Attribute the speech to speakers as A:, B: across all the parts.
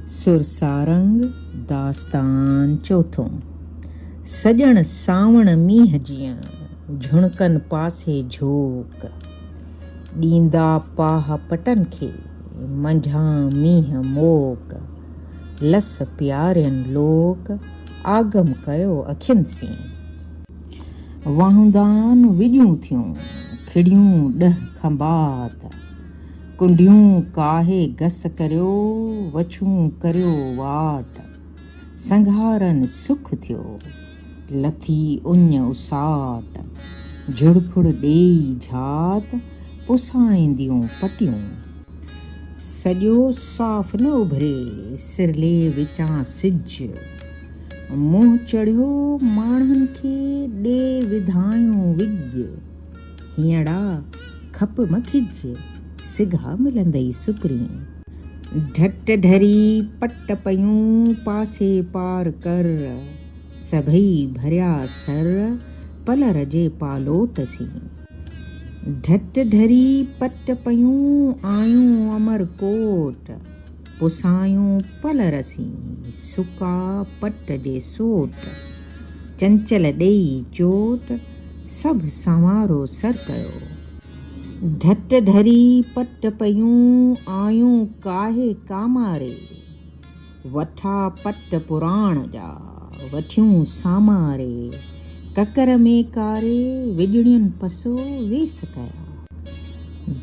A: سر سارنگ، داستان چوٿون، سڄڻ سانوڻ مينهن جيئن، جهڻڪن پاسي جهوڪ. ڏيندا پاهه پٽن کي، منجهان مينهن موڪ. لس پيارين لوڪ، آگم ڪيو اکين سين. واهوندان وڄون ٿيون، کڙيون ڏهه کنڀات. ڪنڍيون ڪاهي گس ڪريو، وڇون ڪريو واٽ. سنگهارن سک ٿيو، لٿي اڃ اساٽ. جهڙ ڦڙ ڏيئي جھات، پسائينديون پٽيون. سڄو صاف نه اڀري، سرلي وچان سج. منهن چڙهيو ماڻهن کي، ڏي وڌايون وڄ. هينئڙا کپ م کج، سگها ملندئي سپرين. ڍٽ ڍري پٽ پيون، پاسي پار ڪر. سڀئي ڀريا سر، پلر جي پالوٽ سين. ڍٽ ڍري پٽ پيون، آيون امر ڪوٽ. پسايون پلر سين، سڪا پٽ جي سوٽ. چنچل ڏيئي چوٽ، سڀ سنوارو سر ڪيو. ڍٽ ڍري پٽ پيون، آيون ڪاهي ڪاماري. وٺا پٽ پراڻ جا، وٺيون ساماري. ڪڪر ۾ ڪاري، وڄڙين پسو ويس ڪيا.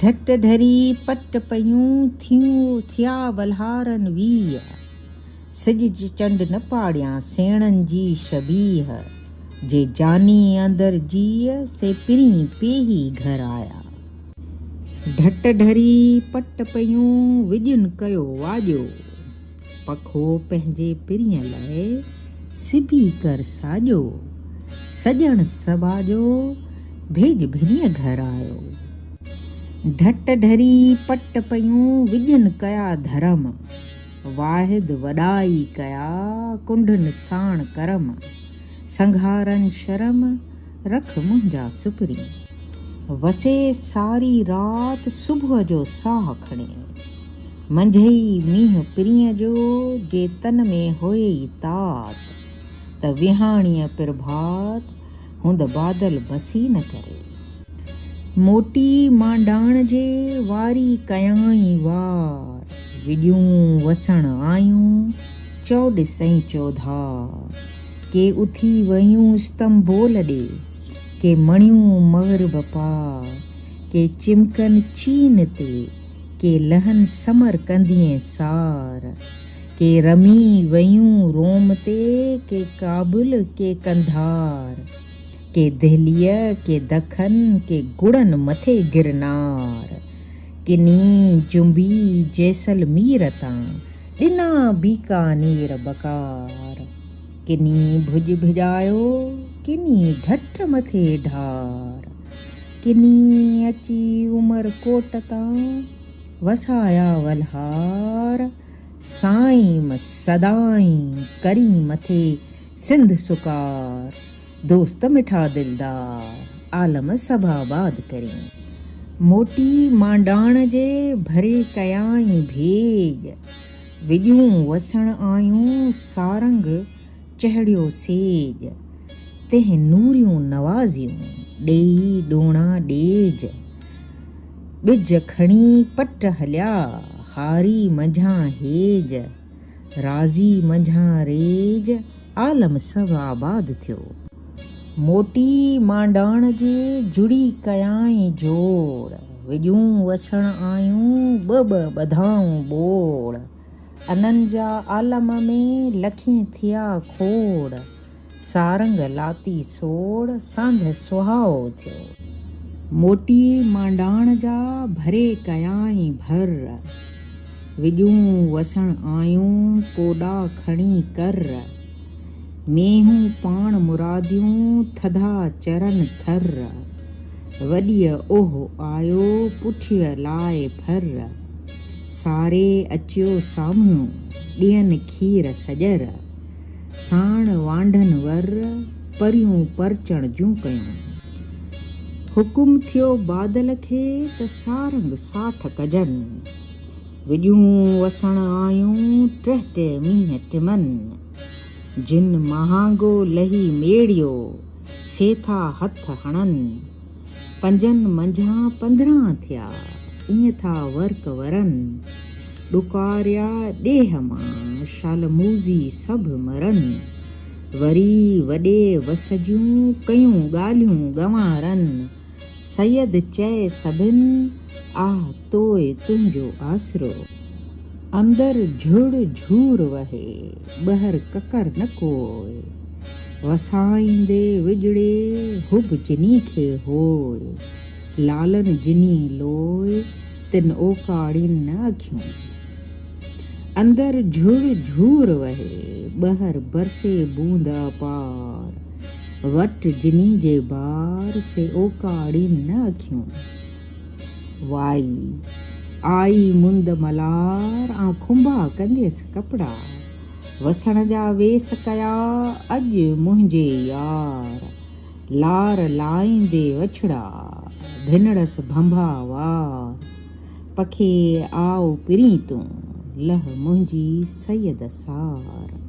A: ڍٽ ڍري پٽ پيون، ٿيون ٿيا ولهارن ويهه. سج چنڊ نه پاڙيان، سيڻن جي شبيهه. جي جاني اندر جيء، سي پرين پيهي گهر آيا. ڍٽ ڍري پٽ پيون، وڄن ڪيو واڄو. پکو پنهنجي پرينء لئه، سبي ڪر ساڄو. سڄڻ سٻاڄو، ڀيڄ ڀرينء گهر آيو. ڍٽ ڍري پٽ پيون، وڄن ڪيا ڌرم. واحد وڏائي ڪيا، ڪنڍن ساڻ ڪرم. سنگهارن شرم، رک منهنجا سپرين. وسي ساري رات صبح جو ساهه کڻي. منجهئي مينهن پرينء جو، جي تن ۾ هوئي تات. ته وهاڻيء پرڀات، هوند بادل بسي نه ڪري. موٽي مانڊاڻ جي، واري ڪيائين وار. وڄون وسڻ آيون، چؤڏس ۽ چوڌار. ڪي اٿي ويون استنبول ڏي، ڪي مڻيون مغرب پار. ڪي چمڪن چين تي، ڪي لهن سمرقندين سار. ڪي رمي ويون روم تي، ڪي ڪابل ڪي قنڌار. ڪي دهليء ڪي دکن، ڪي گڙن مٿي گرنار. ڪني جنبي جيسلمير تان، ڏنا بيڪانير بڪار. ڪني ڀڄ ڀڄايو، ڪني ڍٽ مٿي ڍار. ڪني اچي عمر ڪوٽ تان، وسايا ولهار. سائين م سدائين، ڪرين مٿي سنڌ سڪار. دوست مٺا دلدار، عالم سڀ آباد ڪرين. موٽي مانڊاڻ جي، ڀري ڪيائين ڀيڄ. وڄون وسڻ آيون، سارنگ چهڙيو سيڄ. تنهن نوريون نوازيون، ڏيئي ڏوڻا ڏيج. ٻج کڻي پٽ هليا، هاري منجهان هيج. راضي منجهان ريج، عالم سڀ آباد ٿيو. موٽي مانڊاڻ جي، جڙي ڪيائين جوڙ. وڄون وسڻ آيون، ٻه ٻه ٻڌائون ٻوڙ. انن جا عالم ۾، لکين ٿيا کوڙ. سارنگ لاتي سوڙ، سانڌ سهائو ٿيو. موٽي مانڊاڻ جا، ڀري ڪيائين ڀر. وڄون وسڻ آيون، ڪوڏا کڻي ڪر. مينهون پاڻ مراديون، ٿڌا چرن ٿر. وڏيء اوهه آيو، پٺيء لاء ڦر. ساري اچيو سامهون، ڏين کير سڄر. ساڻ وانڍن ور، پريون پرچڻ جون ڪيون. حڪم ٿيو بادل کي ته سارنگ ساٺ ڪجن. وڄون وسڻ آيون، ٽهٽ مينهن ٽمن. جن مهانگو لهي ميڙيو، سي ٿا هٿ هڻن. پنجن منجهان 15 ٿيا، ائين ٿا ورق ورن. ڏڪاريا ڏيهه مان، شال موذي سڀ مرن. وري وڏي وس جون، ڪيون ڳالهيون ڳنوارن. سيد چئي سڀن، آه توء تنهنجو آسرو. اندر جهڙ جهور وهي، ٻهر ڪڪر نه ڪوء. وسائيندي وڄڙي، حب جني کي هوء. لالن جني لوء، تن اوڪاڙين نه اکيون. اندر جهڙ جهور وهي، ٻهر برسي بوند اپار. وٽ جني جي بار، سي اوڪاڙين نه اکيون. وائي، آئي مند ملار، آن کنڀا ڪنديس ڪپڙا. وسڻ جا ويس ڪيا، اڄ منهنجي يار. لار لائيندي وڇڙا، ڀنڙس ڀنڀا وار. پکي آء پرين تون، لهه منهنجي سيد سار.